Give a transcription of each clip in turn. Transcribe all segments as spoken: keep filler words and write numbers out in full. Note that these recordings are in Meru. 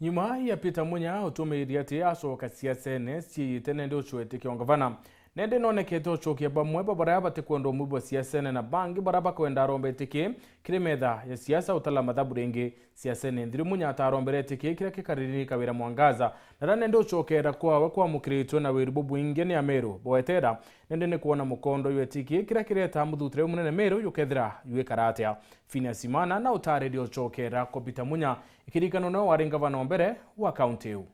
Nyuma ya Peter Munya utumiirie ati acoka siasene ciiyite nende ucwete kia ungavana, nende nonekete ucokia bamwe ba baria batikwenda umwibwa siasene na bangi baria bakwenda aromba itiki kiri metha ya siasa utala mathabu ringi. Siasene nthiru Munya atarombere itiki kiria kikariri ni Kawira Mwangaza, na riria nende ucokera kwawe kwamukiritwe na wiru bubwingi ni Ameru bwetera, nende ni kwona mukondo jwa itiki kiria kireta muthutire munene Meru jukethira jwikara atia. Phineas Imana na utaaririe ucokera kwa Peter Munya, ikirikanwa niwe wari ngavana o mbere wa kaunti iu.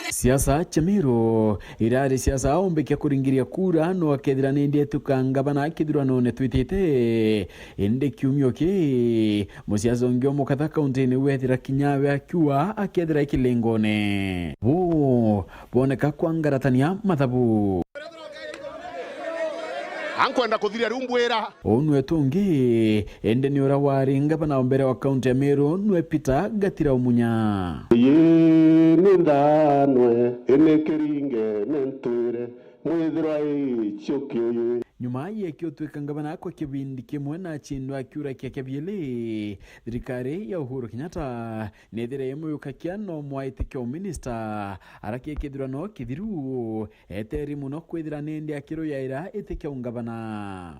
Siasa cia Meru irari siasa umbikia kuringiria kura no akethira nindi etuka ngavana kithuranone twitite. Indi kiumio ki, musiasa ungi umukatha kaunti-ini wethira kinya we akiua akethira ikilingone. Bu bwoneka kwangaratania mathabu. Ankwenda kuthiria riu mbwira. Uu nwe tungi, indi ni uria wari ngavana wa mbere wa kaunti ya Meru, nwe Peter Gatira Umunya. Ii ni nthanwe, ini kiringe ni ntwire, mwithirwa ii cio kiuyu. Nyuma ya kiutwika ngavana kwa kibindi kimwe na acindwa akiura kia kia biili, thirikari ya Uhuru Kenyatta nethire imuyukakia no mwaite kia uminista, ara ki kithurano kithiru, eteri muno kwithira nindi akiruyaira iti kia ungavana.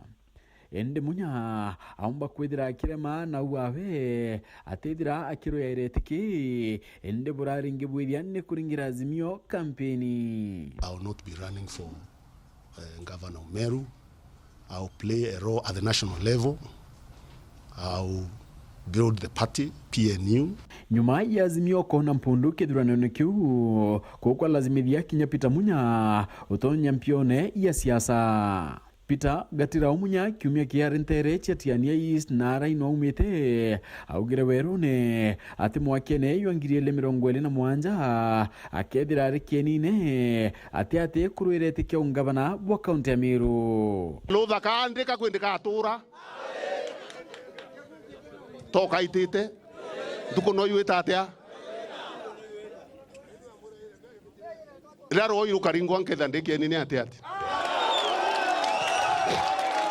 Indi Munya aumba kwithira akirema na u awe atithira akiruyaira iti ki, indi buraringi bwithia ni kuringira Azimio kampeni. I will not be running for, uh, Governor of Meru. I will play a role at the national level. I will build the party, P N U. Nyuma ya Azimio kona mpundu kithuranone kiu, kukwalazimithia kinya Peter Munya utonya mpione ya siasa. Peter Gatira Umunya kiumia kiari ntere cia Tiania East na ara ino aumite, augire werune ati mwakene jwa ngiri ili mirongo ili na mwanja akethira ari kienine ati ati kurwira iti kia ungavana bwa kaunti ya Meru. Rutha kaandika kwi ndikatura. Tokaitite. Ntuku no yuita atia? Riria rwoi rukaringwa nketha ndikieni ni ati ati.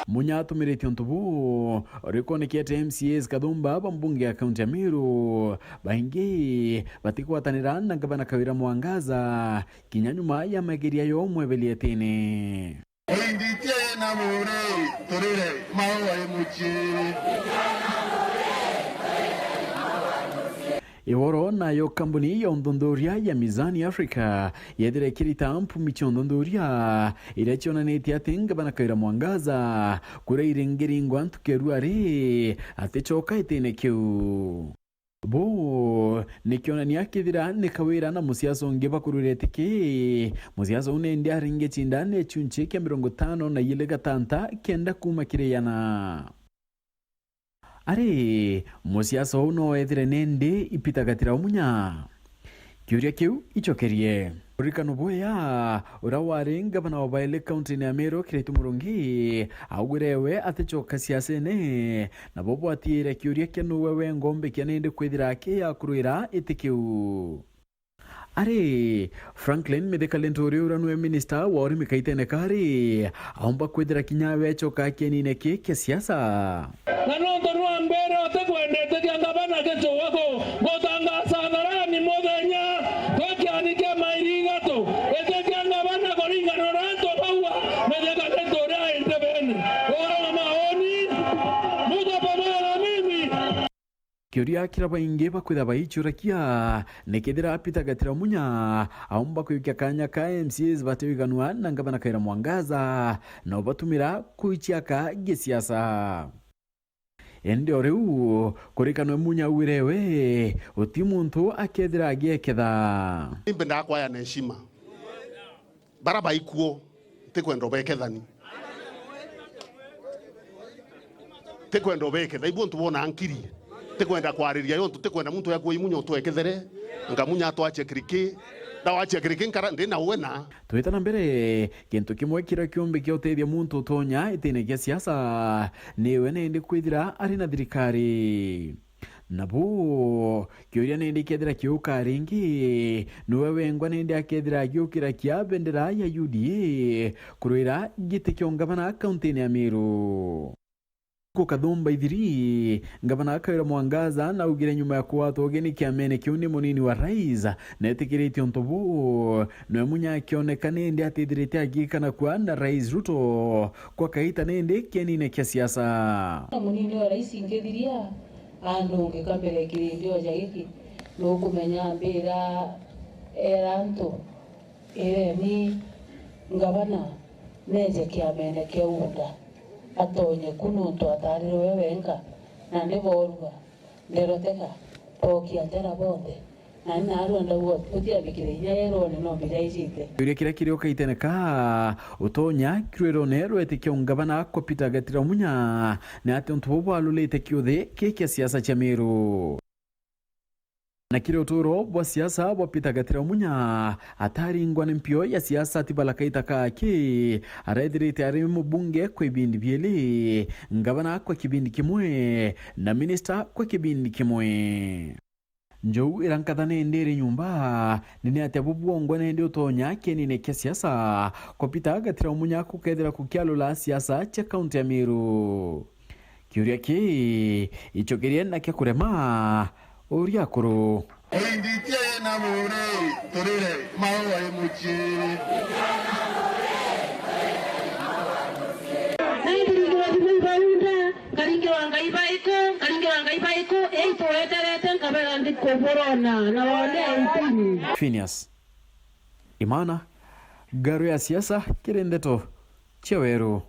Munya atumiritie untu buu, rikonekete M C As kathumba ba mbunge ya kaunti ya Meru, baingi batigwatanira na ngavana Kawira Mwangaza, kinya nyuma ya mageria yo mwebelietene. Oinditie na muri turire maua i mucii. Iworo nayo kambuni ya uthuthuria ya Mizani Africa yethire ikirita mpumi cia uthuthuria iria cionanitie ati ngavana Kawira Mwangaza, kuria iringiringwa ntuku ya ruari, aticoka itine kiu. Buu ni kionania kithira ni Kawira na musiasa ungi bakurwire iti ki. Musiasa uu nindi aringi cinda ni gicunci kia mirongo itano na ili gatanta kenda kuuma kiri igana. Ari, musiasa uu no ethire nindi i Peter Gatira Umunya? Kiuria kiu icokerie. Uririkano bwea, uria wari ngavana wa baili kaunti-ini ya Meru, Kiraitu Murungi, augire we aticoka siasene, nabo bwatiire kiuria kia nuwe wengwa umbikia nindi kwithira akiakurwira iti kiu. Ari, Franklin Mithika Linturi uria niwe minista wa urimi kaitene kari, aumba kwithira kinya we acoka kienine ki kia siasa. Na nontu nwa mbere utikwendete kia ngavana Gichua, ku-, ngutangaza hadharani muthenya twi kiani kia mairi ithatu, iti kia ngavana kuringana na antu bauga, Mithika Linturi ai ntebeni. Ugoro na maoni, muko pamoja na mimi. Kiuria kiria baingi bakwitha baiciurakia, ni kethira Peter Gatira Munya aumba kwikia kanya ka M C As batiwiganua na ngavana Kawira Mwangaza, na ubatumira kuiciaka gisiasa. Indi o riu, kurikanwe Munya augire we, uti muntu akethira agieketha. Nimbendaga kwaya na heshima. Bara baikuo, ntikwenda ubekethani. Ntikwenda ubeketha. Ibu untu bona nkiri. Ntikwenda kwariria yo, ntikwenda muntu yakua Imunya utwekethere. Ngamunya atwachia kiriki. Ndawachia kiriki nkara, ndi na uwe na. Twita na mbere, kintu kimwe kiria kiumbi kia utethia muntu utonya itine kia siasa, niwe nindi kwithira ari na thirikari. Nabu, kiuria nindi kethira kiuka ringi, niwe wengwa nindi akethira agiukira kia bendera ya U D A kurwira giti kia ungavana kaunti-ini ya Meru. Ku Kathumba Ithiri, ngavana Kawira Mwangaza naugire nyuma ya kugwatwa ugeni kiamene kiu ni munini wa rais, netikiritie untu buu, nwe Munya akioneka nindi atithirite agikana kua na Rais Ruto kwa kaita nindi kienine kia siasa. Munini wa rais nkithiria, andu ngikambere kirindi oja giki, nukumenya mbira era antu, ireni ngavana neje kiamene kia UDA, atonye ku nuntu atarirwe we wenka, na ndiborua nderoteka, bokia njara bonthe, na ni narua ndauga gutiabikire inya yerone no mbiraijite. Kiuria kiria kirioka itene ka utonya kirwirone rwetikia ungavana kwa Peter Gatira Munya, ni ati untu buu bwalulite kiuthi ki kia siasa cia Meru. Na kiri uturo bwa siasa bwa Peter Gatira Munya, ataringwa ni mpio ya siasa ati bala kaita kaki, arethirite ari mubunge kwa ibindi bieli, ngavana kwa kibindi kimwe, na minista kwa kibindi kimwe. Njou ira nkatha nindi iri nyumba, ni ni atia bubwongwa nindi utonya kienine kia siasa kwa Peter Gatira Munya kukethira kukialula siasa cia kaunti ya Meru? Kiuria kii icokerie na kia kurema uria akuru. Indi tie na muri turire maua i mucii. Na indi ringi wathimai baunda, nkaringirwa Ngai baiku, nkaringirwa Ngai baiku, ii tuweterete nkabera ndi kuburona na wone ntini. Phineas Imana, Ngaru ya Siasa, kiri ndeto cia weru.